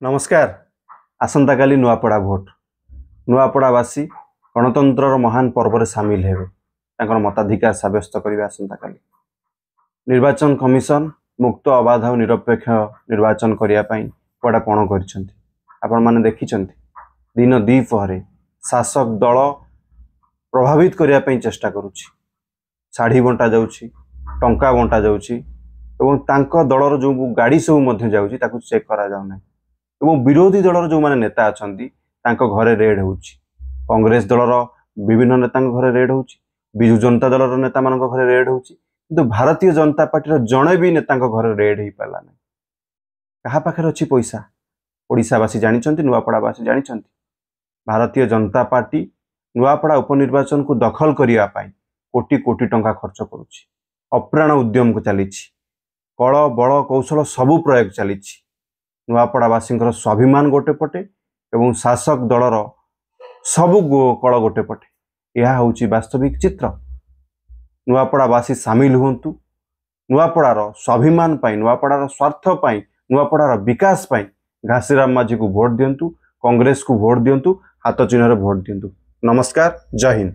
ନମସ୍କାର। ଆସନ୍ତାକାଲି ନୂଆପଡ଼ା ଭୋଟ। ନୂଆପଡ଼ାବାସୀ ଗଣତନ୍ତ୍ରର ମହାନ ପର୍ବରେ ସାମିଲ ହେବେ, ତାଙ୍କର ମତାଧିକାର ସାବ୍ୟସ୍ତ କରିବେ। ଆସନ୍ତାକାଲି ନିର୍ବାଚନ କମିଶନ ମୁକ୍ତ, ଅବାଧ ଆଉ ନିରପେକ୍ଷ ନିର୍ବାଚନ କରିବା ପାଇଁ କୁଆଡ଼େ ପଣ କରିଛନ୍ତି। ଆପଣମାନେ ଦେଖିଛନ୍ତି, ଦିନ ଦ୍ୱିପହରେ ଶାସକ ଦଳ ପ୍ରଭାବିତ କରିବା ପାଇଁ ଚେଷ୍ଟା କରୁଛି। ଶାଢ଼ୀ ବଣ୍ଟା ଯାଉଛି, ଟଙ୍କା ବଣ୍ଟା ଯାଉଛି ଏବଂ ତାଙ୍କ ଦଳର ଯେଉଁ ଗାଡ଼ି ସବୁ ମଧ୍ୟ ଯାଉଛି, ତାକୁ ଚେକ୍ କରାଯାଉନାହିଁ ଏବଂ ବିରୋଧୀ ଦଳର ଯେଉଁମାନେ ନେତା ଅଛନ୍ତି, ତାଙ୍କ ଘରେ ରେଡ୍ ହେଉଛି। କଂଗ୍ରେସ ଦଳର ବିଭିନ୍ନ ନେତାଙ୍କ ଘରେ ରେଡ୍ ହେଉଛି, ବିଜୁ ଜନତା ଦଳର ନେତାମାନଙ୍କ ଘରେ ରେଡ୍ ହେଉଛି, କିନ୍ତୁ ଭାରତୀୟ ଜନତା ପାର୍ଟିର ଜଣେ ବି ନେତାଙ୍କ ଘରେ ରେଡ୍ ହେଇପାରିଲା ନାହିଁ। କାହା ପାଖରେ ଅଛି ପଇସା, ଓଡ଼ିଶାବାସୀ ଜାଣିଛନ୍ତି, ନୂଆପଡ଼ାବାସୀ ଜାଣିଛନ୍ତି। ଭାରତୀୟ ଜନତା ପାର୍ଟି ନୂଆପଡ଼ା ଉପନିର୍ବାଚନକୁ ଦଖଲ କରିବା ପାଇଁ କୋଟି କୋଟି ଟଙ୍କା ଖର୍ଚ୍ଚ କରୁଛି। ଅପ୍ରାଣ ଉଦ୍ୟମକୁ ଚାଲିଛି, କଳ ବଳ କୌଶଳ ସବୁ ପ୍ରୟୋଗ ଚାଲିଛି। ନୂଆପଡ଼ାବାସୀଙ୍କର ସ୍ୱାଭିମାନ ଗୋଟେ ପଟେ ଏବଂ ଶାସକ ଦଳର ସବୁ କଳ ଗୋଟେ ପଟେ, ଏହା ହେଉଛି ବାସ୍ତବିକ ଚିତ୍ର। ନୂଆପଡ଼ାବାସୀ ସାମିଲ ହୁଅନ୍ତୁ। ନୂଆପଡ଼ାର ସ୍ୱାଭିମାନ ପାଇଁ, ନୂଆପଡ଼ାର ସ୍ୱାର୍ଥ ପାଇଁ, ନୂଆପଡ଼ାର ବିକାଶ ପାଇଁ ଘାସିରାମ ମାଝୀକୁ ଭୋଟ ଦିଅନ୍ତୁ, କଂଗ୍ରେସକୁ ଭୋଟ ଦିଅନ୍ତୁ, ହାତ ଚିହ୍ନରେ ଭୋଟ ଦିଅନ୍ତୁ। ନମସ୍କାର, ଜୟ ହିନ୍ଦ।